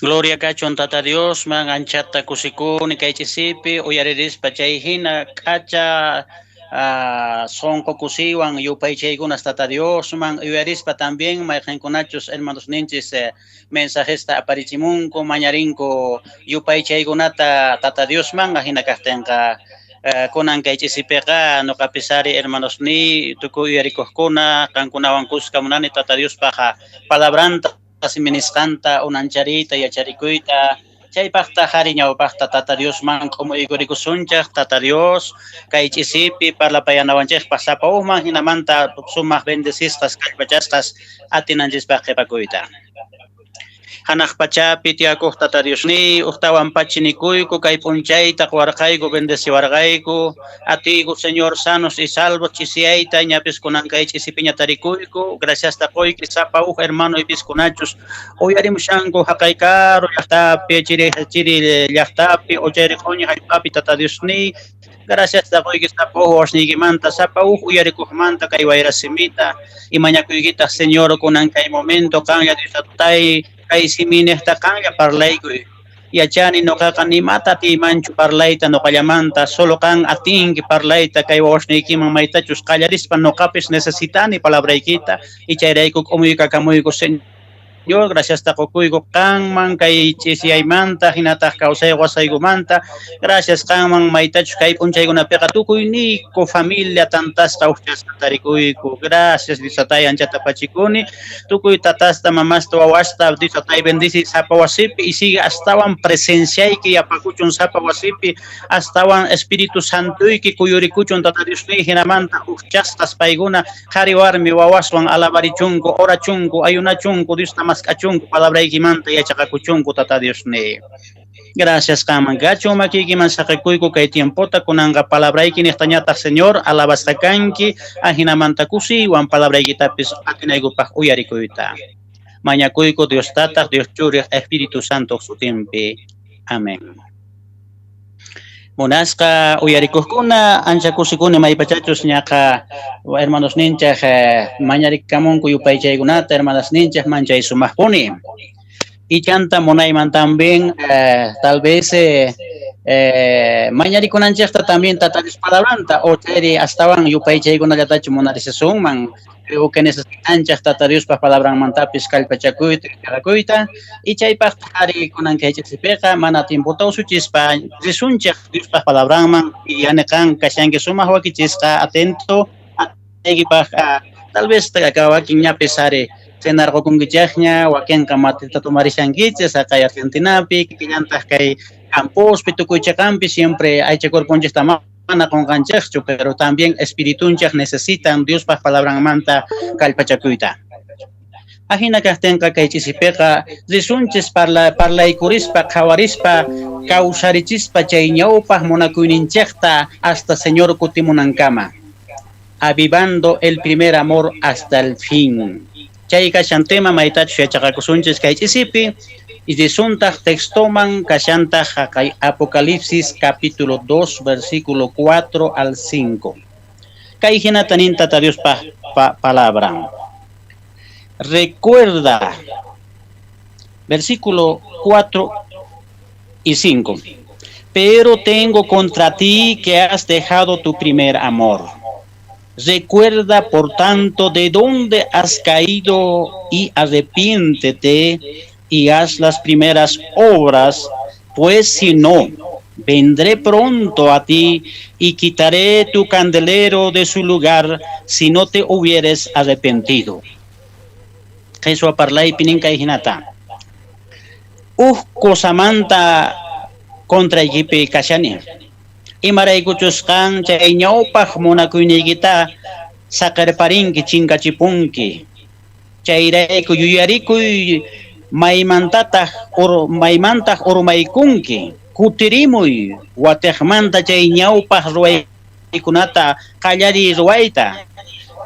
Gloria kachun Tata Diosman, anchata kusikuni kay ch'isipi uyaririspa chay hina k'acha sonqo kusiywan yupaychaykunas Tata Diosman uyarispa también mayqenkunachus hermanosninchis mensajesta aparichimunku mañarinku yupaychaykunata Tata Diosman ajina kajtinqa kunan kay ch'isipiqa noqapis ari hermanosniy tukuy uyarikuqkuna qankunawan kuska munani Tata Diospaq palabranta simi nisqanta unanchariyta yacharikuyta. Chaypaqtaq ari ñawpaqta Tata Diosman k'umuykuykusunchej. Tata Dios kay ch'isipi parlapayanawanchejpaq sapa ujman jinamanta sumaq bendecisqas kallpachasqas atinanchispaq qhipakuyta. Janaj pachapi tiyakuq Tata Diosniy, ujtawan pachi nikuyku kay p'unchayta qowarqayku, bendeciwarqayku. Atiyku, Señor, sanos y salvos ch'isiyayta ñapis kunan kay ch'isipiña tarikuyku. Graciasta qoyki sapa uj hermano ipiskunachus uyarimushanku jaqay karu llajtapi, chiri chiri llajtapi, o chayri q'oñi jallp'api Tata Diosniy. Graciasta qoyki sapa uj wawasniykimanta, sapa uj uyarikuqmanta kay wayra simita. Y mañakuykitaq, Señor, kunan kay momento qanlla Dios Tatay kay siminejta qanlla parlaykuy. Yachani noqaqa nimata atiymanchu parlayta noqallamanta, solo qan atinki parlayta kay wawasniykiman maytachus qallarispa noqapis necesitani palabraykita y chayrayku k'umuykakamuyku, Señor, graciasta qokuyku qanman kay ch'isiyaymanta hinataq kawsay wasaykumanta. Gracias qanman maytachus kay p'unchaykunapiqa tukuyniyku familia tantasqa ujchasqa tarikuyku. Gracias Dios Tatay, anchata pachikuni. Tukuy tatasta, mamasta, wawasta, Dios Tatay bendici sapa wasipi y sigue astawan presenciayki yapakuchun sapa wasipi, astawan Espíritu Santoyki kuyurikuchun Tata Diosniy hinamanta ujchasqas paykuna qhari warmi wawaswan alabarichunku, orachunku, ayunachunku, Diosta mask'achunku, palabraykimanta yachaqakuchunku Tata Diosniy. Gracias qanman kachun makiykiman saqekuyku kay tiempota kunanqa palabrayki niqtañataq Señor alabasqa kanki ajinamanta kusiywan palabraykitapis atinaykupaq uyarikuyta. Mañakuyku Dios Tataq, Dios Churiq, Espíritu Santoq sutinpi. Amén. Munasqa uyarikuqkuna ancha kusikuni maypachachus ñaqa hermanosninchej mañarikamunku yupaychaykunata hermanasninchej manchay sumaqpuni. Y chanta munayman también tal vez mañarikunanchejta también Tata Dios palabranta o chayri astawan yupaychaykunallatachu munarisisunman. Creo que necesitanchej Tata Diospa palabranmantapis kallpachakuyta, yachaqakuyta y chaypaqtaq ari kunan kay ch'isipiqa mana tiempota usuchispa risunchej Diospa palabranman y yani qan kashanki sumaq wakichisqa atento anaykipaq tal vez wakin ñapis ari cenarqokunkichejña, wakinqa matita tomarishankichej saqay Argentinapi, kikillantaq kay campospi tukuy cheqanpi siempre aycha cuerponchejta mana qonqanchejchu, pero también espiritunchej necesitan Diospa palabranmanta kallpachakuyta. Ajina kajtinqa kay ch'isipiqa risunchis parlaykurispa, qhawarispa, kawsarichispa chay ñawpaj munakuyninchejta hasta Señor kutimunankama. Avivando el primer amor hasta el fin. Chay kashan tema maytachus yachaqakusunchis kay ch'isipi y risuntaq textoman kashantaq jaqay Apocalipsis capítulo 2 versículo 4 al 5. Kay hinata nin Tata Diospa palabran. Recuerda, versículo 4 y 5. Pero tengo contra ti que has dejado tu primer amor. Recuerda, por tanto, de dónde has caído y arrepiéntete y haz las primeras obras, pues si no, vendré pronto a ti y quitaré tu candelero de su lugar si no te hubieres arrepentido. Qheswa parlaypi nin kay hinata. Uj qosamanta contraykipi kashani. Imaraykuchus qan chay ñawpaq munakuyniykita saqerparinki, chinkachipunki. Chayrayku yuyarikuy maymantaq urmaykunki, kutirimuy watejmanta chay ñawpaq ruwaykunata qallariy ruwayta.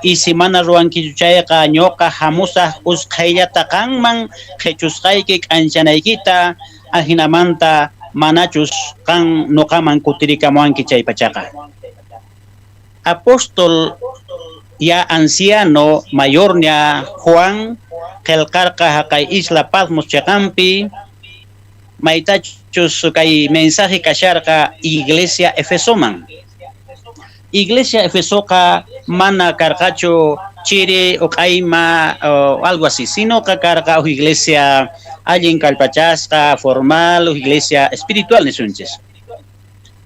Y si mana ruwankichu chayqa ñuqa hamusaq usqhayllata qanman qhichusqayki k'anchanaykita, ajinamanta manachus qan nuqaman kutirikamuwanki chaypachaqa. Apóstol ya anciano mayorña Juan qillqarqa haqay isla Patmos chiqanpi. Maytachus kay mensaje kasharqa iglesia Efesoman. Iglesia Efesoqa mana karqachu chiri o q'ayma o algo así, sinoqa karqa uj iglesia allin kallpachasqa, formal, uj iglesia espiritual nisunchis.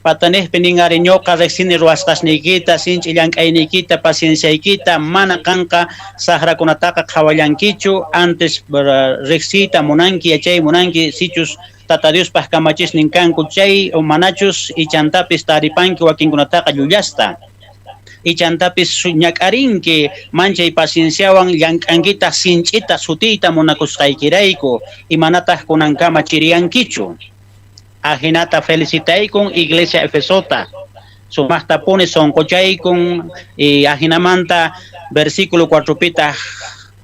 Patanejpi nin ari ñuqa riqsini ruwasqasniykita, sinch'i llank'ayniykita, pacienciaykita, mana qanqa sajrakunataqa qhawallankichu, antes riqsiyta munanki, yachay munanki, sichus Tata Diospaj kamachisnin kanku chay o manachus, ichantapis taripanki wakinkunataqa llullasta. Ichantapis ñak'arinki, manchay pacienciawan llank'ankitaj sinch'ita sutiyta munakusqaykirayku, imanataj kunankama chiriyankichu. Ajinata felicitaykun iglesia Efesota. Sumajtapuni sonqochaykun, y ajinamanta versículo 4pitaj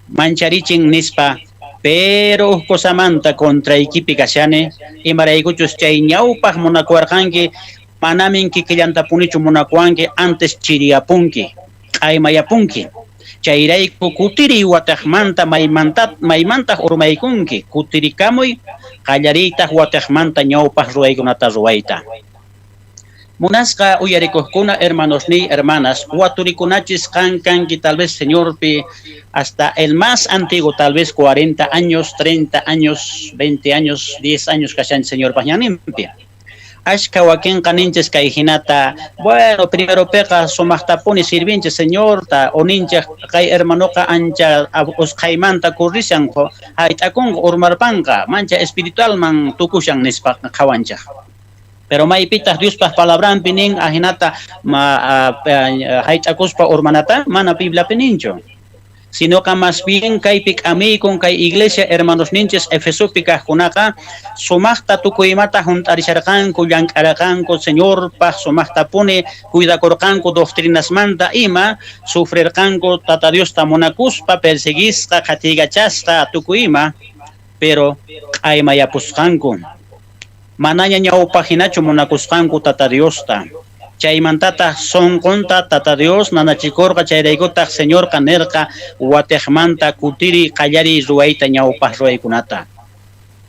mancharichin nispa, pero uj cosamanta contraykipi kashani, imaraykuchus chay ñawpaj munakuwarqanki, manamin kikillantapunichu munakuwanki, antes chiriyapunki, q'aymayapunki. Chayrayku kutiriy watejmanta maymantaq urmaykunki, kutirikamuy, qallariytaj watejmanta ñawpaj ruwaykunata ruwayta. Munasqa uyarikuqkuna, hermanosniy, hermanas, waturikunachis qan kanki tal vez Señorpi hasta el más antiguo, tal vez 40 años, 30 años, 20 años, 10 años kashanchis Señorpaj ñanninpi. Ashka wakinqa ninchis kay hinata, bueno, primeropiqa sumaqtapuni sirvinchis Señorta, o ninchej kay hermanoqa ancha usqhaymanta corrishan, hayt'akunqa, urmarpanqa, mancha espiritualman tukushan nispa qhawanchej. Pero maypitaq Diospaj palabranpi nin ajinata hayt'akuspa urmanata, mana Bibliapi ninchu. Sinoqa más bien kaypi k'amiykun kay iglesia hermanosninchis Efesopi kajkunaqa sumaqta tukuy imata junt'arisharqanku, llank'arqanku Señorpaj, sumaqtapuni cuidakurqanku doctrinasmanta ima, sufrirqanku Tata Diosta munakuspa, perseguisqa, qhatiykachasqa, tukuy ima, pero q'aymayapusqanku. Manaña ñawpaj jinachu munakusqanku Tata Diosta. Chaymantataj sonqonta Tata Dios nanachikorqa, chayraykutaj Señorqa nerqa watejmanta kutiriy qallariy ruwayta ñawpaj ruwaykunata.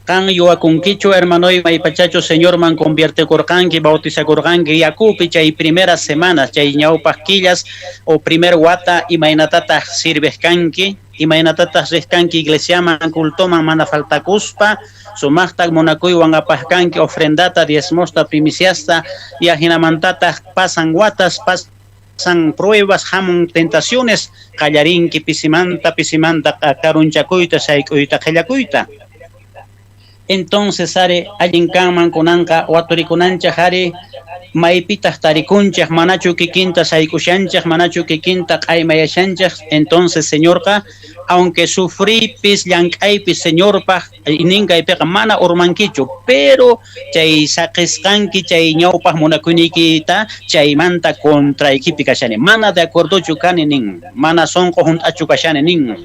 Qan yuwakunkichu, hermanoy, maypachachu Señorman conviertekurqanki, bautizakurqanki yakupi chay primeras semanas, chay ñawpaj killas o primer wata, imaynatataj sirvej kanki? Imaynatataj rej kanki iglesiaman, cultoman mana faltakuspa? Sumajta munakuywan apaj kanki ofrendata, diezmosta, primiciasta, y ajinamantataj pasan watas, pasan pruebas, jamun tentaciones, qallarinki pisimanta, pisimanta karunchakuyta, sayk'uyta, qhellakuyta. Entonces ari allin kanman kunanqa waturikunanchej ari maypitaj tarikunchej, manachu kikinta sayk'ushanchej, manachu kikinta q'aymayashanchej. Entonces Señorqa, aunque sufriypis, llank'aypis Señorpaj nin kaypiqa mana urmankichu, pero chay saqesqanki chay ñawpaj munakuyniykita, chaymanta contraykipi kashani, mana de acuerdochu kani nin, mana sonqo junt'achu kashani nin.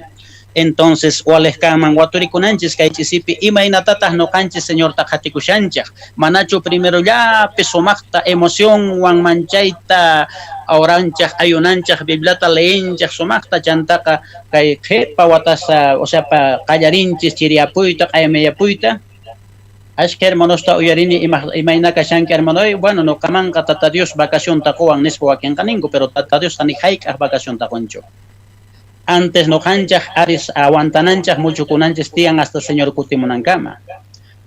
Entonces walej kanman waturikunanchis kay ch'isipi imaynatataj noqanchis Señorta qhatikushanchej, manachu primerollapi sumaqta emocionwan manchayta oranchej, ayunanchej, Bibliata leenchej sumaqta, chantaqa kay qhepa watasa, o sea, qallarinchis chiriyapuyta, q'aymayapuyta. Ashka hermanosta uyarini imayna kashanki hermanoy, bueno, noqamanqa Tata Dios vacacionta qowan nispa wakinqa ninku, pero Tata Diosqa ni hayk'aj vacacionta qonchu. Antes noqanchaj aris aguantananchaj muchukunanchis tiyan hasta Señor kutimunankama.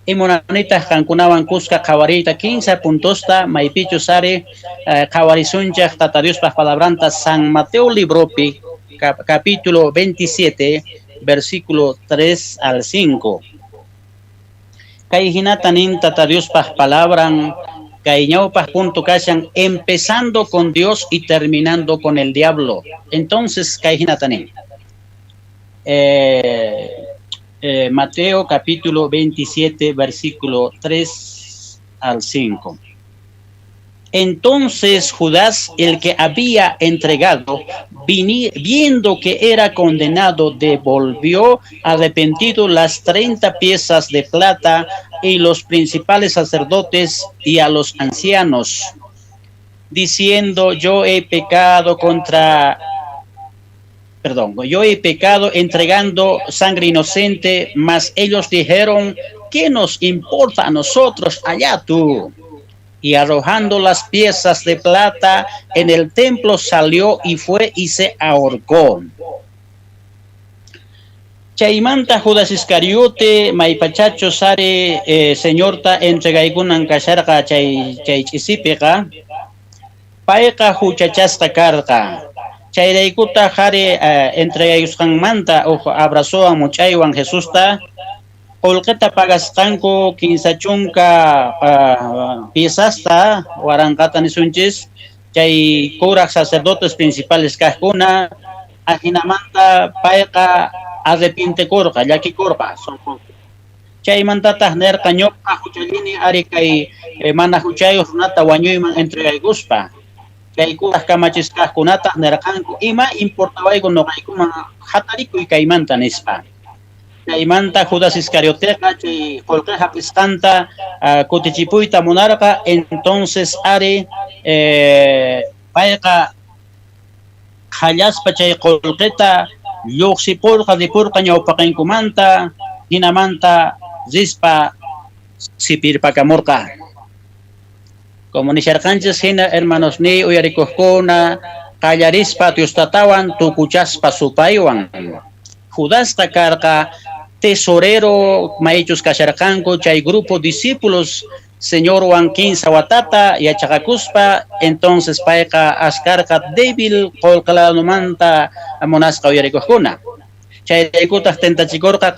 Imunanitaj qankunawan kuska qhawariyta 15 puntosta maypichus ari qhawarisunchaj Tata Diospaj palabranta San Mateo libropi capítulo 27 versículo 3 al 5. Kay hinata nin Tata Diospaj palabran, kay ñawpaj punto kashan, empezando con Dios y terminando con el diablo. Entonces, kay hinata nin. Mateo capítulo 27, versículo 3 al 5. Entonces Judas, el que había entregado, viendo que era condenado, devolvió arrepentido las 30 piezas de plata y los principales sacerdotes y a los ancianos, diciendo, yo he pecado contra, perdón, yo he pecado entregando sangre inocente, mas ellos dijeron, ¿Qué nos importa a nosotros? Allá tú. Y arrojando las piezas de plata en el templo salió y fue y se ahorcó. Chaymanta Judas Iscariote maypachachus ari Señorta entregaykunan kasharqa chay ch'isipiqa, payqa huchachasqa karqa. Chayraykutaj ari entregaykusqanmanta uj abrazowan much'aywan Jesusta qolqeta pagasqanku 30 piezasta waranqata nisunchis, chay kuraj sacerdotes principales kajkuna, ajinamanta payqa arrepientekurqa, llakikurqa sonqonpi. Chaymantataq nerqa, ñuqa huchallini ari kay mana huchayuq runata wañuyman entregaykuspa. Chay kuraj kamachisqajkunataq nerqanku, ima importawayku noqaykuman hatarikuy kaymanta nispa. Chaymanta Judas Iscarioteqa chay qolqe hap'isqanta kutichipuyta munarqa, entonces ari payqa qhallaspa chay qolqeta lluqsipurqa, ripurqa ñawpaqinkumanta, hinamanta rispa sipirpakamurqa. Como nisharqanchis hina, hermanos ni uyarikuqkuna, qallarispa Diostatawan tukuchaspa supaywan. Judasqa karqa tesorero maychus kasharqanku chay grupo discípulos Señorwan 15 watata yachaqakuspa, entonces payqa askarqa débil qolqelanumanta munasqa uyarikuqkuna. Chayraykutaq tentachikurqa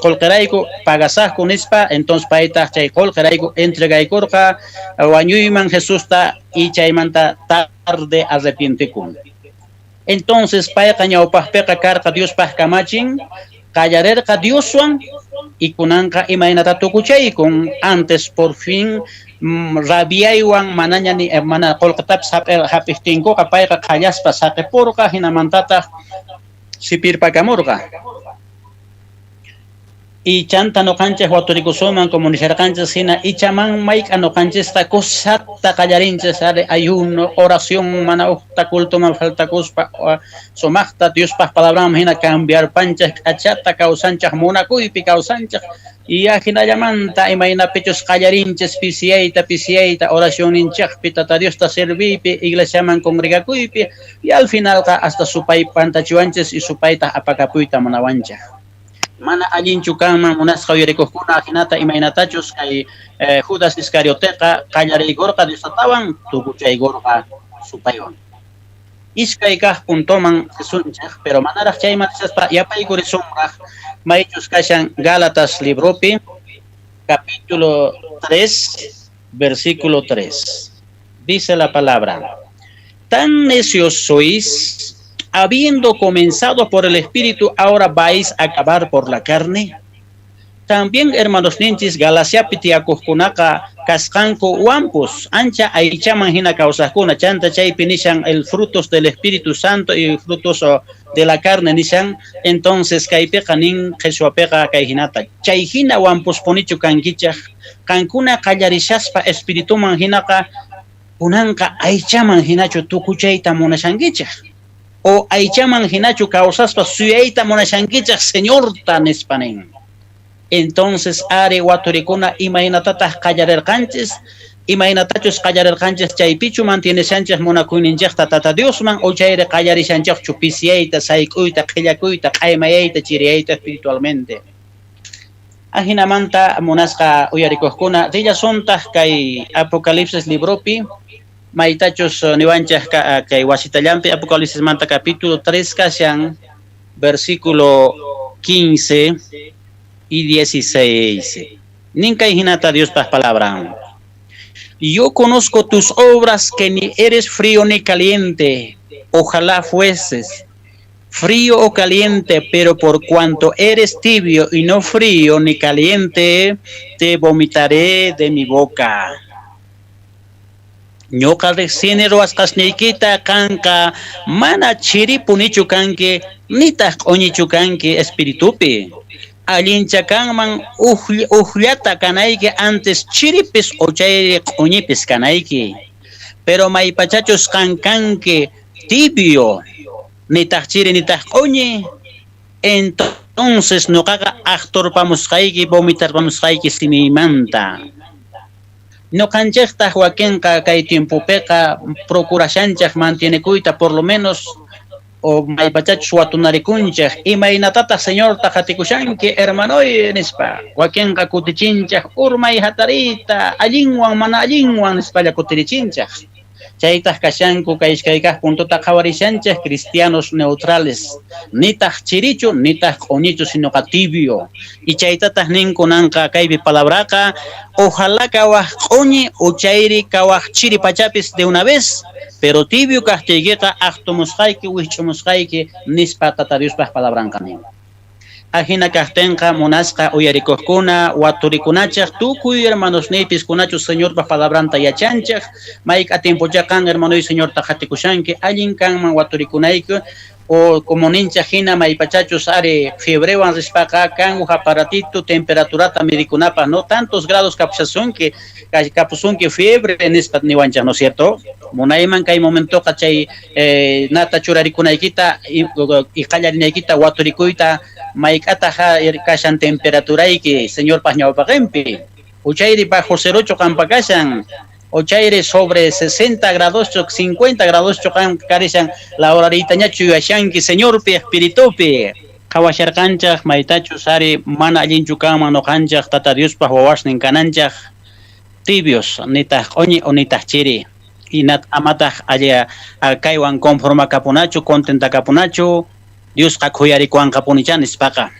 qolqerayku pagasaqku nispa, entonces paytaq chay qolqerayku entregaykurqa wañuyman Jesusta y chaymanta tarde arrepientekun. Entonces payqa ñawpaqpiqa karqa Diospaq kamachin, qallarerqa Dioswan y kunanqa imaynata tukuchaykun, antes por fin rabiaywan manaña ni mana qolqetapis hap'iptinkuqa payqa qhallaspa saqipurqa, hinamantataq sipirpakamurqa. Y chanta noqanchej waturikusunman como nisharqanchis hina, ichaman mayk'a noqanchisqa kusata qallarinchis ari ayuno, oración, mana ujta cultoman faltakuspa, sumaqta Diospaq palabranman hina cambiarpanchej, k'achata kawsanchej, munakuypi kawsanchej, y ajinallamanta imaynapichus qallarinchis pisiyayta, pisiyayta, oracionninchejpi, Tata Diosta serviypi, iglesiaman congregakuypi, y al finalqa hasta supay pantachiwanchis y supayta apakapuyta munawanchej. Mana allinchu kanman munasqa uyarikuqkuna ajinata imaynatachus kay Judas Iscarioteqa qallariykurqa Diostatawan tukuchaykurqa supaywan. Iskay kaq puntoman risunchej, pero manaraq chayman rishaspa yapaykurisunraq maychus kashan Gálatas libropi, capítulo 3, versículo 3. Dice la palabra: tan necios sois, habiendo comenzado por el Espíritu, ahora vais a acabar por la carne. También, hermanos ninchis, Galaciapi tiyakuqkunaqa kasqanku wampus, ancha aychaman hina kawsaqkuna, chanta chaypi nishan el frutos del Espíritu Santo y frutos de la carne nishan, entonces kaypiqa nin qheshwapiqa kay hinata, chay hina wampuspunichu kankichaq, qankuna qallarishaspa espirituman hinaqa kunanqa aychaman hinachu tukuchayta munashankichaq, o aychaman hinachu kawsaspa suyayta munashankichaq Señorta nispa nin. Entonces ari waturikuna imaynatataq qallarirqanchis, imaynatachus qallarirqanchis chaypichu mantieneshanchis munakuyninchikta Tata Diosman, o chayri qallarishanchikchu pisiyayta, sayk'uyta, qhillakuyta, q'aymayayta, chiriyayta espiritualmente. Ajinamanta munasqa uyarikuqkuna rillasuntaq kay Apocalipsis libropi, maytachus niwanchik kay wasitallampi Apocalipsismanta capítulo 3 kashan, versículo 15 y 16. Nin kay hinata Diospaj palabra. Yo conozco tus obras, que ni eres frío ni caliente. Ojalá fueses frío o caliente, pero por cuanto eres tibio y no frío ni caliente, te vomitaré de mi boca. Ñuqa riqsini ruwasqasniykita, qanqa mana chiripunichu kanki, nitaq q'uñichu kanki espiritupi. Allincha kanman ujllata kanayki antes chiripis o chayri q'uñipis kanayki. Pero maypachachus qan kanki tibio, nitaq chiri nitaq q'uñi, entonces Entonces noqaqa aqtorpamusqayki, vomitarpamusqayki simiymanta. Noqanchejtaj wakenqa kay tiempopeqa procurashanchej mantienekuyta por lo menos o maypachachus watunarikunchej, imaynatataj Señorta qatikushanki, hermanoy, nispa. Wakenqa kutichinchej urmay jatariyta, allinwan mana allinwan nispalla kutirichinchej. Chaytaj kashanku kay iskay kaj puntota qhawarishanchej cristianos neutrales, nitaj chirichu, nitaj q'oñichu, sinoqa tibio. Y chaytataj nin kunanqa kaypi palabraqa, ojalá kawaj q'oñi o chayri kawaj chiri pachapis de una vez, pero tibio kajtiykeqa aqtumusqayki, wijch'umusqayki, nispa Tata Diospaj palabranqa nin. Ajina kajtenqa munasqa uyarikojkuna waturikunachej tukuy hermanosniypis kunachus Señorpa palabranta yachanchej, mayk'a tiempochá qan hermanoy Señorta qhatikushanki, allin kanman waturikunayki o como ninchej jina maypachachus ari fiebrewan rispaqa kan uj aparatito temperaturata midikunapaj, no tantos grados kapushasunki, kapusunki fiebre nispa niwanchej, ¿no es cierto? Munayman kay momentoqa chay nata churarikunaykita y qallarinaykita waturikuyta mayk'ataj kashan temperaturayki Señorpaj ñawpaqenpi, uchayri bajo cerochu qanpa kashan, uchayri sobre 60 gradoschu, 50 gradoschu qan karishan, laurariytañachu yuyashanki Señorpi, Espiritupi. Qhawasharqanchej maytachus ari mana allinchu kanman noqanchej Tata Diospaj wawasnin kananchej tibios, nitaj q'oñi o nitaj chiri. Inat amataj alla kaywan conformakapunachu, contentakapunachu, Diosqa khuyarikuwanqapunichá nispaqa.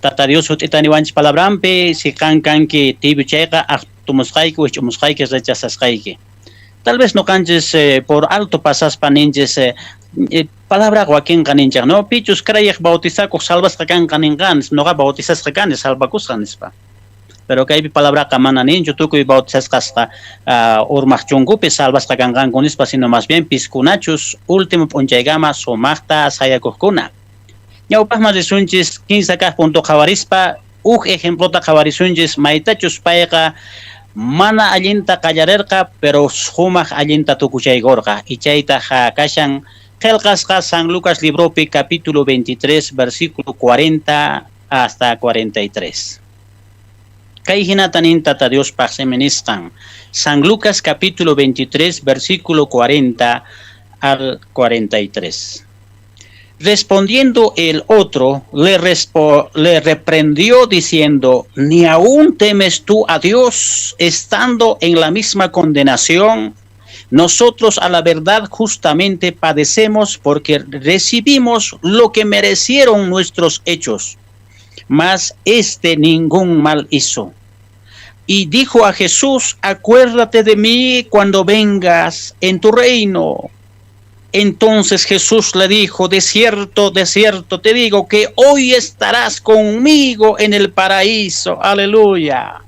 Tata Dios sut'ita niwanchis palabranpi, si qan kanki tibio chayqa aqtumusqayki, wijch'umusqayki, rechazasqayki. Tal vez noqanchis por alto pasaspa ninchis palabraqa wakinqa ninchej, no, pichus creyeq bautizakuq salvasqa kanqa ninqa, noqa bautizasqa kani, salvakusqa nispa. Pero kaypi palabraqa mana ninchu tukuy bautizasqasqa urmaj chunkupi salvasqa kanqanku nispa, sino más bien piskunachus último p'unchaykama sumajta sayakojkuna. Ñawpajman risunchis 15 kaj punto qhawarispa, uj ejemplota qhawarisunchis maytachus payqa mana allinta qallarerqa, pero sumaj allinta tukuchaykorqa. Y chaytaj kashan qhelqasqa San Lucas libropi capítulo 23, versículo 40 hasta 43. Kay hinata nin Tata Diospaj simi nisqan. San Lucas capítulo 23, versículo 40 al 43. Respondiendo el otro, le reprendió diciendo, ¿ni aún temes tú a Dios estando en la misma condenación? Nosotros a la verdad justamente padecemos porque recibimos lo que merecieron nuestros hechos, mas este ningún mal hizo. Y dijo a Jesús, acuérdate de mí cuando vengas en tu reino. Entonces Jesús le dijo, de cierto te digo que hoy estarás conmigo en el paraíso. Aleluya.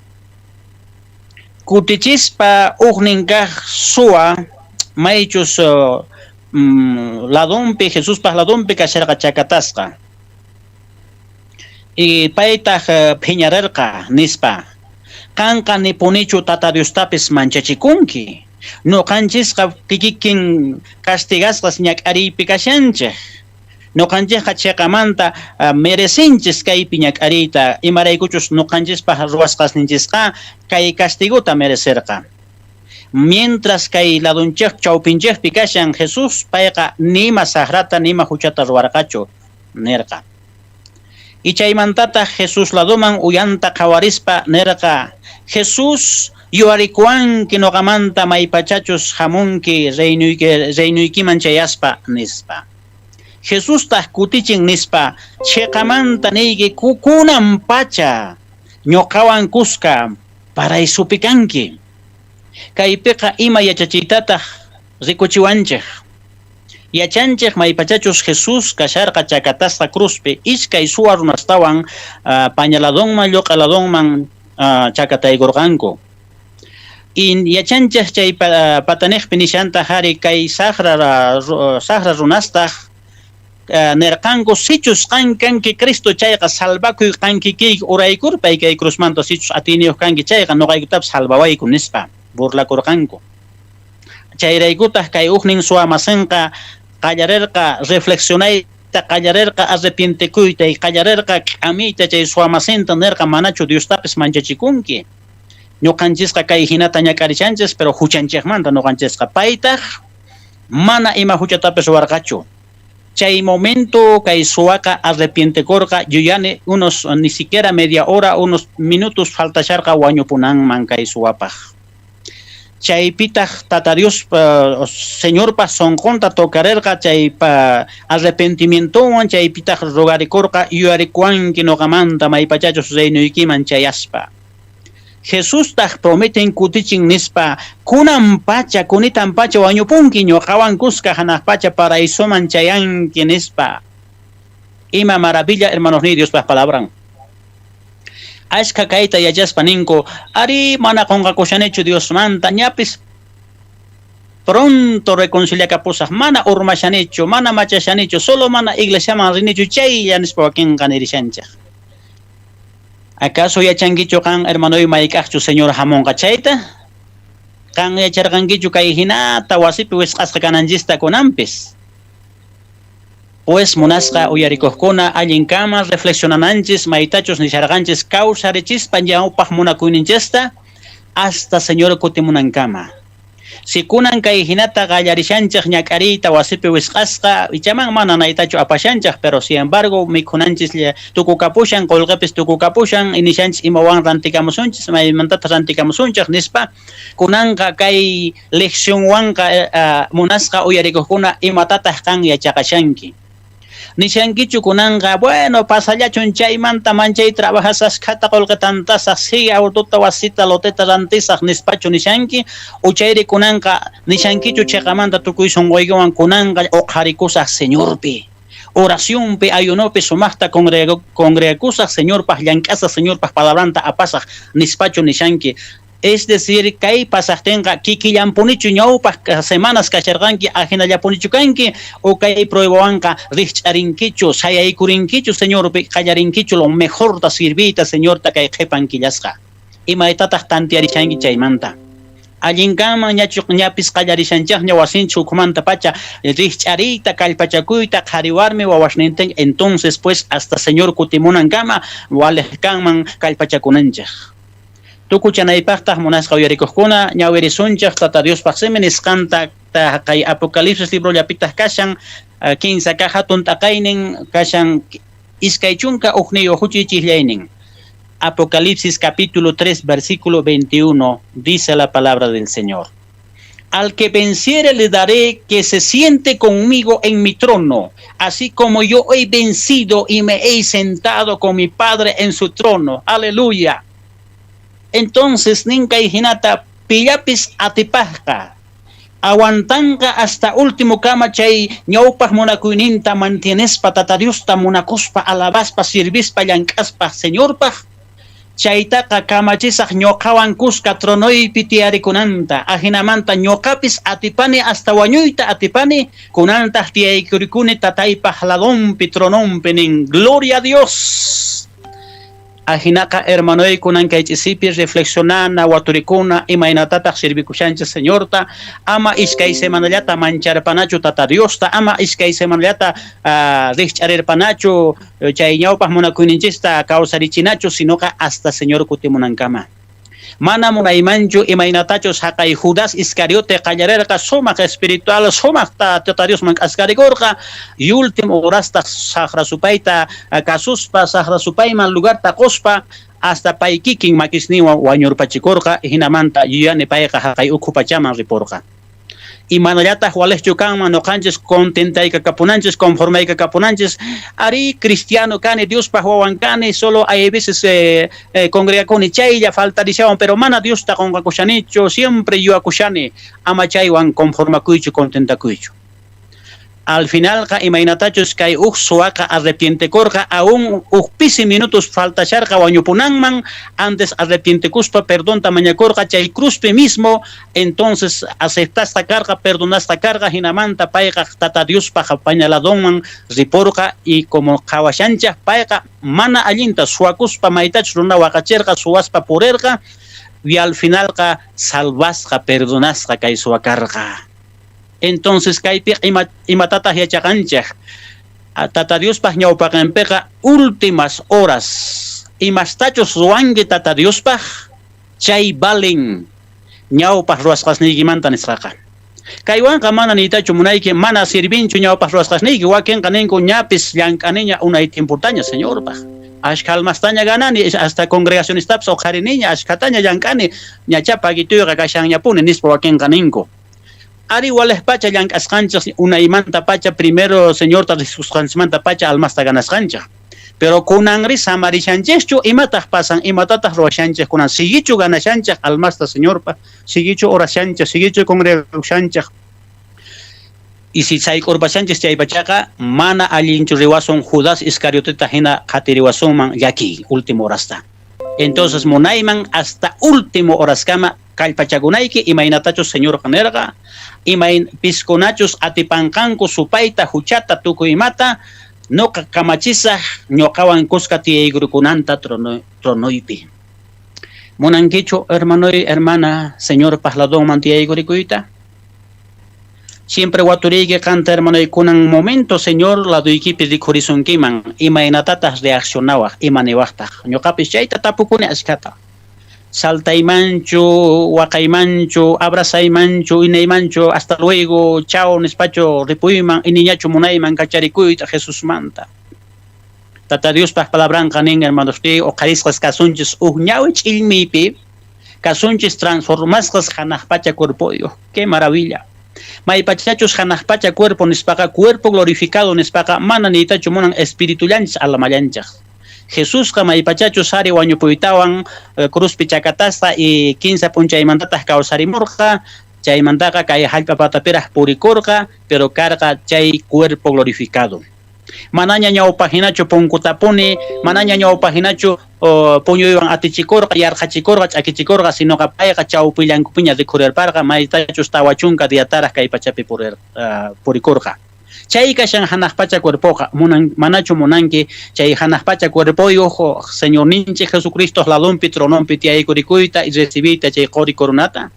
Kutichispa ujnin kaj suwa maychus ladonpi, Jesuspaj ladonpi kasharqa chakatasqa. Y paytaj phiñarerqa nispa, qanqa nipunichu Tata Diostapis manchachikunki. Noqanchisqa kikikin castigasqas ñak'ariypi kashanchej. Noqanchejqa cheqamanta merecinchis kaypi ñak'ariyta, imaraykuchus noqanchispaj ruwasqasninchisqa kay castigota merecerqa. Mientras kay ladonchej chawpinchejpi kashan Jesús, payqa nima sajrata nima juchata ruwarqachu, nerqa. Y chaymantataj Jesús ladoman uyanta qhawarispa nerqa, Jesús, yuyarikuwanki noqamanta maypachachus jamunki reynuykiman chayaspa, nispa. Jesustaq kutichin nispa, cheqamanta niyki kunan pacha ñuqawan kuska paraisupi kanki. Kaypiqa ima yachachiytataq rikuchiwanchej. Yachanchej maypachachus Jesús kasharqa chakatasqa cruzpi iskay suwa runastawan pañaladonman lloq'aladonman chakataykurqanku. Y yachanchej chay patanejpi nishanta jari kay sajra runastaj nerqanku sichus qan kanki Cristo chayqa salvakuy qan kikiyki uraykurpay kay cruzmanta sichus atiyniyuq kanki chayqa noqaykutapis salvawayku nispa burlakurqanku. Chayraykutaq kay ujnin suwa masinqa qallarerqa reflexionayta. Qallarerqa arrepientekuyta y qallarerqa k'amiyta chay suwamasinta, nerqa: "Manachu Diostapis manchachikunki? Ñuqanchisqa kay hinata ñak'arishanchis, pero huchanchejmanta ñuqanchisqa. Paytaj mana ima huchatapis ruwarqachu". Chay momento kay suwaqa arrepientekorqa, yuyani unos ni siquiera media hora, unos minutos faltasharqa wañupunanman kay suwapaj. Chaypitaj Tata Dios Señorpa sonqonta tocarerqa chay arrepentimientowan, chaypitaj rogarikorqa: "Yuyarikuwanki noqamanta maypachachus reinoykiman chayaspa". Jesustaj prometen, kutichin nispa: "Kunan pacha, kunitan pacha wañupunki, ñuqawan kuska hanaq pacha paraisoman chayanki", nispa. Ima maravilla, hermanos ni, Diospaj palabran. Ashkha kayta yachaspa ninku: "Ari, mana qonqakushanichu Diosmanta, ñapis pronto reconciliakapusaj, mana urmashanichu, mana machashanichu, solo mana iglesiaman rinichu chaylla", nispa wakinqa nirishanchej. Acaso yachankichu qan, hermanoy, mayk'ajchu Señor hamunqa chayta? Qan yacharqankichu kay hinata wasipi wisq'asqa kananchista kunanpis? Pues, munasqa uyarikuqkuna, allin kama reflexionananchis maytachus nisharqanchis kawsarichispa ñawpaq munakuyninchista hasta Señor kutimunankama. Si kunan kay hinata qallarishanchej ñak'ariyta wasipi wisq'asqa, ichaman mana naytachu apashanchej, pero sin embargo mikhunanchis tukukapushan, qullqipis tukukapushan, nishanchis imawan rantikamusunchis, maymantataq rantikamusunchej nispa, kunanqa kay leccionwanqa, munasqa uyarikuqkuna, imatataq qan yachaqashanki? Nishankichu kunanqa: "Bueno, pasallachun chaymanta, manchay trabajasaskhata qullqi tantasaq, si autota, wasita, loteta rantisaq", nispachu nishanki? Uchayri kunanqa nishankichu chiqamanta tukuy sunquykiwan: "Kunanqa uqharikusaq Señorpi, oracionpi, ayunopi, sumaqta congregakusaq, Señorpaq llank'asaq, Señorpaq palabranta apasaq", nispachu nishanki? Es decir, kay pasaqtinqa kikillanpunichu ñawpaq semanas kasharqanki, ajinallapunichu kanki, o kay pruebawanqa rijch'arinkichu, sayaykurinkichu Señorpi, qallarinkichu lo mejorta sirviyta Señorta kay qhipan killasqa? Imaytataq tantiarishanki chaymanta? Allin kanman ñachu ñapis qallarishanchikña wasinchik ukhumanta pacha rijch'ariyta, kallpachakuyta, qhari warmi wawasnintin. Entonces pues hasta Señor kutimunankama waliq kanman kallpachakunanchik. Tukuchanaypaqtaq, munasqa uyarikuqkuna, ñawirisunchik Tata Diospaq simi nisqanta kay Apocalipsis librollapitaq kashan, kinsa kaq hatun t'aqaynin kashan, 21 huch'uychiqllaynin. Apocalipsis capítulo 3, versículo 21, dice la palabra del Señor: "Al que venciere le daré que se siente conmigo en mi trono, así como yo he vencido y me he sentado con mi Padre en su trono". Aleluya. Entonces, nin kay hinata: pillapis atipajqa, aguantanqa hasta último kama chay ñawpaq munakuyninta mantienespa, Tata Diosta munakuspa, alabaspa, sirvispa, llank'aspa Señorpaq, chaytaqa kamachisaq ñuqawan kuska tronoypi tiyarikunanta. Ajinamanta ñuqapis atipani, hasta wañuyta atipani, kunantaq tiyaykurikuni Tataypaq ladonpi, trononpi, nin. Gloria a Dios. Ajinaqa, hermanoy, kunan kay ch'isipi reflexionana, waturikuna imaynatataq sirvikushanchis Señorta. Ama iskay semanallata mancharpanachu Tata Diosta, ama iskay semanallata rijch'arirpanachu, chay ñawpaq munakuyninchista kawsarichinachu, sinoqa hasta Señor kutimunankama. Mana munaymanchu imaynatachus haqay Judas Iscariote qallarerqa sumaq espiritual, sumaqta Tata Diosman k'askarikurqa, y último horasta saqra supayta kasuspa, saqra supayman lugarta quspa, hasta pay kikin makisninwan wañurpachikurqa. Hinamanta yuyani payqa haqay ukhu pachaman riporqa. Imanallataq waliqchu kanman ñuqanchis contentaykakapunanchis, conformaykakapunanchis: "Ari, cristiano kani, Diospaq wawan kani, solo hay veces congregakuni, chaylla faltarishawan, pero mana Diosta qunqakushanichu, siempre yuyakushani". Ama chaywan conformakuychu, contentakuychu. Al finalqa imaynatachus kay uj suwaqa arrepientekurqa, aún uj pisi minutos faltasharqa wañupunanman, antes arrepientekuspa perdonta mañakurqa chay cruzpi mismo, entonces aceptasqa karqa, perdonasqa karqa, hinamanta payqa Tata Diospaq pañaladonman riporqa. Y como qhawashanchik, payqa mana allinta suwakuspa maytachus runa waqachirqa, suwaspa purirqa, y al finalqa salvasqa, perdonasqa kay suwa karqa. Entonces kaypi imatataq yachaqanchik? Tata Diospaj ñawpaqenpeqa últimas horas imastachus ruwanki Tata Diospaj chay valen ñawpaj ruwasqasniykimanta nisqaqa. Kaywanqa mana niytachu munayki mana sirvinchu ñawpaj ruwasqasniyki, wakenqa ninku ñapis llank'aniña unay tiempotaña Señorpaj. Ashkha almastaña ganani, hasta congregacionistapis oqhariniña, ashkhataña llank'ani, ñachá paguituyqa kashanñapuni nispa wakenqa ninku. Ari walejpacha llank'asqanchej unaymantapacha primero Señorta risusqanchejmantapacha almasta ganasqanchej. Pero kunanri samarishanchejchu, imataj pasan, imatataj ruwashanchej kunan, siguichu ganashanchej almasta Señorpa, siguichu orashanchej, siguichu congregashanchej. Y si sayk'urpashanchej chaypachaqa mana allinchu riwasun Judas Iscarioteta hina qhatiriwasunman llakiy último horasta. Entonces munayman hasta último horaskama kallpachakunayki imaynatachus Señorqa nerqa, imayn piskunachus atipanqanku supayta, huchata, tukuy imata, noqa kamachisaj ñoqawan kuska tiyaykurukunanta tronoypi. Munankichu, hermanoy, hermana, Señorpaj ladonman tiyaykurikuyta? Siempre waturiyki qanta, hermanoy, kunan momento Señor ladoykipi rikhurisunkiman, imaynatataj reaccionawaj, ima niwajtaj? Ñoqapis chayta tapukuni ashkhata. Saltaymanchu, waqaymanchu, abrazaymanchu, inaymanchu, hasta luego, chao nispachu ripuyman, iniñachu munayman kacharikuyta Jesusmanta. Tata Diospaj palabranqa nin, hermanos, oqharisqas kasunchis uj ñawi ch'illmiypi, kasunchis transformasqas hanaq pacha cuerpoyuq. ¡Qué maravilla! Maypachachus hanaq pacha cuerpo nispaqa, cuerpo glorificado nispaqa, mana niytachu munan espiritullanchis almallanchis. Jesusqa maypachachus ari wañupuytawan cruzpi chakatasqa y kinsa p'unchaymantataq kawsarimurqa, chaymantaqa kay hallp'a patapiraq purikurqa, pero karqa chay cuerpo glorificado. Manaña ñawpajinachu punkutapuni, manaña ñawpajinachu puñuywan atichikurqa, yarqhachikurqa, ch'akichikurqa, sinoqa payqa chawpillankupiña rikhurirparqa, maytachus 40 diataraq kay pachapi purikurqa. Chay kashan hanaq pacha cuerpoqa, munan, manachu munanki chay hanaq pacha cuerpoyuq Señorninchik Jesucristo ladonpi trononpi tiyaykurikuyta y recibiyta chay qori coronata?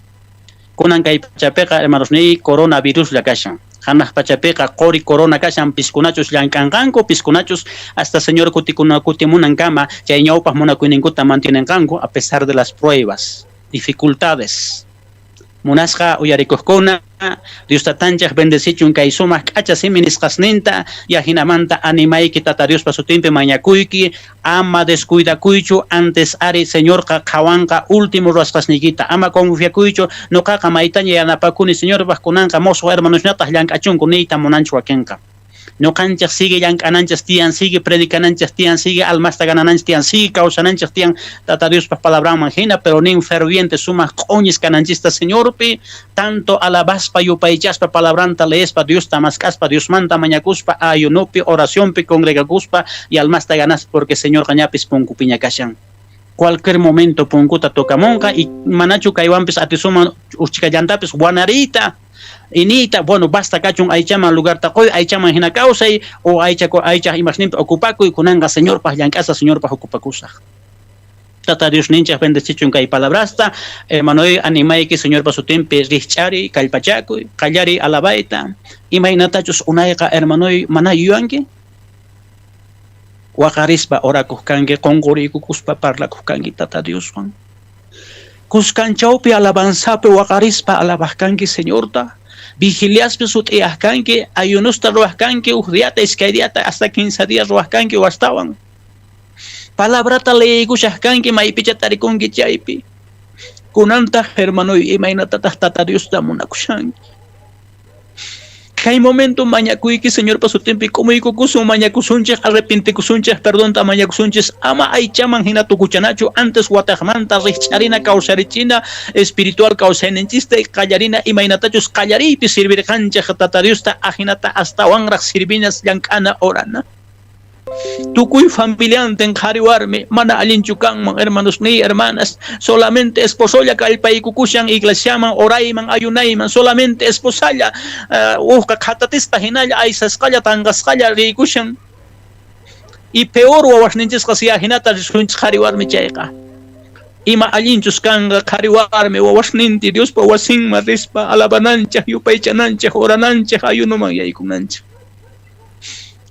Kunan kay pachapiqa, hermanosniy, coronaviruslla kashan. Hanaq pachapiqa qori corona kashan, piskunachus llank'anqanku, piskunachus hasta Señor kutimunankama chay ñawpaq munakuyninkuta mantienenqanku a pesar de las pruebas, dificultades. Munasqa uyarikuqkuna, Dios tatanchej bendecichun kay sumaq k'acha simi nisqasninta, y ajinamanta animayki Tata Diospa sutinpi mañakuyki, ama descuidakuychu, antes ari Señorqa qhawanqa último ruwasqasniykita, ama confiakuychu, noqaqa maytaña yanapakuni Señorpaq, kunanqa mosoq hermanosñataq llank'achunku niyta munanchu wakinqa. Ñuqanchej sigue llank'ananchej tiyan, sigue predicananchej tiyan, sigue almasta ganananchej tiyan, sigue kawsananchej tiyan Tata Diospa palabranman hina, pero nin ferviente sumaq q'oñis kananchista Señorpi, tanto alabaspa, yupaychaspa, palabranta leespa, Diosta mask'aspa, Diosmanta mañakuspa, ayunopi, oracionpi, congregakuspa y almasta ganaspa, porque Señorqa ñapis punkupiña kashan. Cualquier momento punkuta tocamunqa y manachu kaywanpis atisuman uchkallantapis wanariyta, iniyta, bueno, basta kachun aychaman lugarta qoy, aychaman hina kawsay, o aychaj imasninpi ocupakuy, kunanqa Señorpaj llank'asaj, Señorpaj ocupakusaj. Tata Dios ninchaj bendecichun kay palabrasta, hermanoy, animayki Señorpa sutinpi rijch'ariy, kallpachakuy, qallariy alabayta, imaynatachus unayqa, hermanoy, mana yuyanki? Waqarispa orakuq kanki, qonqoriykukuspa parlakuq kanki Tata Dioswan. Kuskanchawpi alabanzapi waqarispa alabaj kanki Señorta, vigiliaspi sut'iyaj kanki, ayunosta ruwaj kanki, uj diata, iskay diata, hasta 15 días ruwaj kanki wastawan. Palabrata leeykushaj kanki, maypicha tarikunki chaypi. Kunantaj, hermanoy, imaynatataq Tata Diosta munakushanki? Kay momento mañakuyki Señorpa sutinpi k'umuykukusun, mañakusunchej, arrepentikusunchej, perdonta mañakusunchis, ama aychaman hina tukuchanachu, antes wataqmanta rijch'arina, kawsarichina, espiritual kawsayninchista qallarina, imaynatachus qallariypi sirvirqanchej Tata Diosta, ajinata astawanraq sirvinas llank'ana orana. Tukuy familiantin qhari warmi mana allinchu kanman, hermanosniy, hermanas, solamente esposolla kallpaykukushan iglesiaman, orayman, ayunayman, solamente esposalla ujqa qhatatisqa hinalla aysasqalla tanqasqalla riykushan. Y peor wawasninchisqa si ajinata risunchis qhari warmi chayqa. Ima allinchus kanqa qhari warmi wawasninti Diospa wasinman rispa alabananchej, yupaychananchej, orananchej, ayunoman yaykunanchej.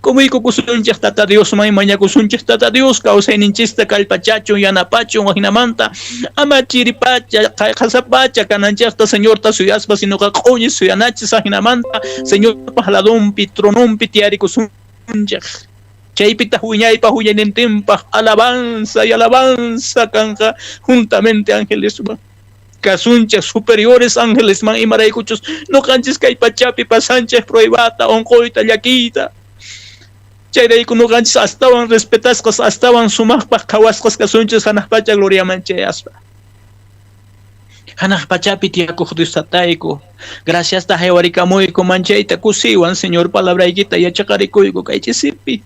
K'umuykukusunchej Tata Diosman, mañakusunchej Tata Dios kawsayninchista kallpachachun, yanapachun, ajinamanta ama chiri pacha, qhasa pacha kananchejta Señorta suyaspa, sinoqa q'oñi suyanachis, ajinamanta Señorpa ladonpi, trononpi tiyarikusunchej. Chaypitaj wiñaypaj wiñaynintinpaj alabanza y alabanza kanqa juntamente angeleswan. Kasunchej superiores angelesman, imaraykuchus noqanchis kay pachapi pasanchej pruebata, onqoyta, llakiyta. Chayrayku noqanchis astawan respetasqas, astawan sumajpaj qhawasqas kasunchis janaj pacha gloriaman chayaspa. Janaj pachapi tiyakoj Dios Tatayku, graciasta jaywaricamuyku manchayta kusiywan Señor palabraykita yachaqarikuyku kay ch'isipi.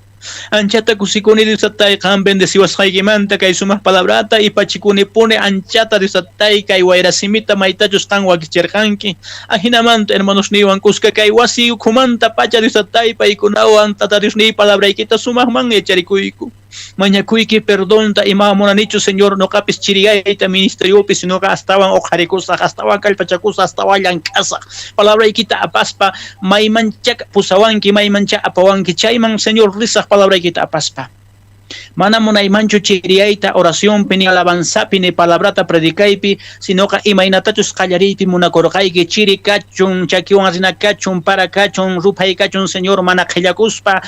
Anchata kusikuni Dios Tatay qan bendeciwasqaykimanta kay sumaj palabrata ipachikunipuni anchata Dios Tatay kay wayra simita maytachus qan wakicherqanki. Ajinamanta hermanosniywan kuska kay wasi ukhumanta pacha Dios Tatay paykunawan Tata Diosniy palabraykita sumajman yacharikuyku. Mañakuyki perdonta ima munanichu Señor noqapis chiriyayta ministeriopi, sinoqa astawan oqharikusaj, astawan kallpachakusaj, astawan llank'asaj. Palabraykita apaspa maymancha pusawanki, maymancha apawanki, chayman Señor risaj palabraykita apaspa. Mana munaymanchu chiriyayta oracionpi, ni alabanzapi, ni palabrata predicaypi, sinoqa imaynatachus qallariypi munakorqayki, chiri kachun, chakiwan rina kachun, para kachun, ruphay kachun, Señor, mana qhellakuspa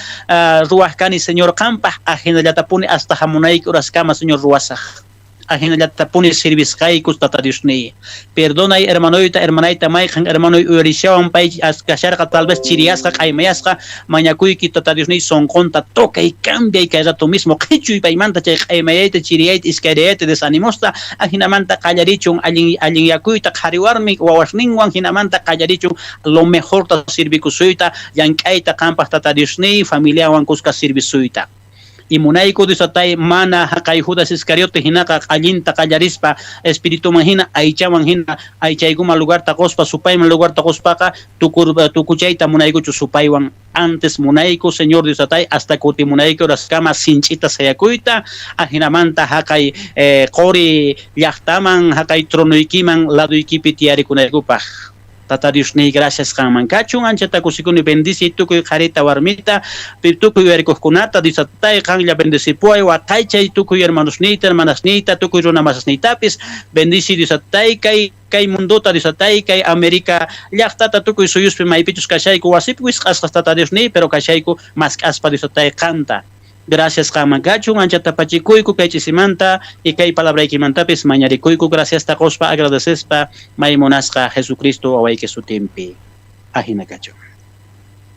ruwaj kani, Señor, qanpaj, ajinallatapuni hasta jamunayki horaskama, Señor, ruwasaj. Ajinallatapuni sirvisqayku, Tata Diosniy. Perdonay hermanoyta, hermanayta, mayqen hermanoy uyarishawan pay kasharqa tal vez chiriyasqa, q'aymayasqa, mañakuyki Tata Diosniy sonqonta tocay, cambiay kay rato mismo, qhichuy paymanta chay q'aymayayta, chiriyayta, iskayrayayta, desanimosta, ajinamanta qallarichun allin allinyakuyta qhari warmi wawasninwan, jinamanta qallarichun lo mejorta sirvikusuyta, llank'ayta qanpaj Tata Diosniy, familiawan kuska sirvisuyta. Y munayku Dios Tatay mana jaqay Judas Iscariote jinaqa allinta qallarispa espirituman jina aychaman jina aychaykuman lugarta qospa supayman lugarta qospaqa tukuchayta munaykuchu supaywan. Antes munayku Señor Dios Tatay hasta kutimunayki horaskama sinch'ita sayakuyta, ajinamanta jaqay qori llajtaman jaqay tronoykiman ladoykipi tiyarikunaykupaj. Tata Diosniy, gracias qanman kachun, anchata kusikuni bendiciy tukuy qharita warmita, tukuy uyarikojkunata, Dios Tatay, qanlla bendecipuway, waqaychay tukuy hermanosniyta, hermanasniyta, tukuy runa masasniytapis, bendiciy Dios Tatay, kay mundota Dios Tatay, kay América llajtata, tukuy suyuspi maypichus kashayku, wasipi wisq'asqas Tata Diosniy, pero kashayku mask'aspa Dios Tatay qanta. Gracias qanman kachun, anchata pachikuyku kay ch'isimanta y kay palabraykimantapis mañarikuyku, graciasta qospa agradecespa may munasqa Jesucristo wawayki sutinpi. Ajina kachun.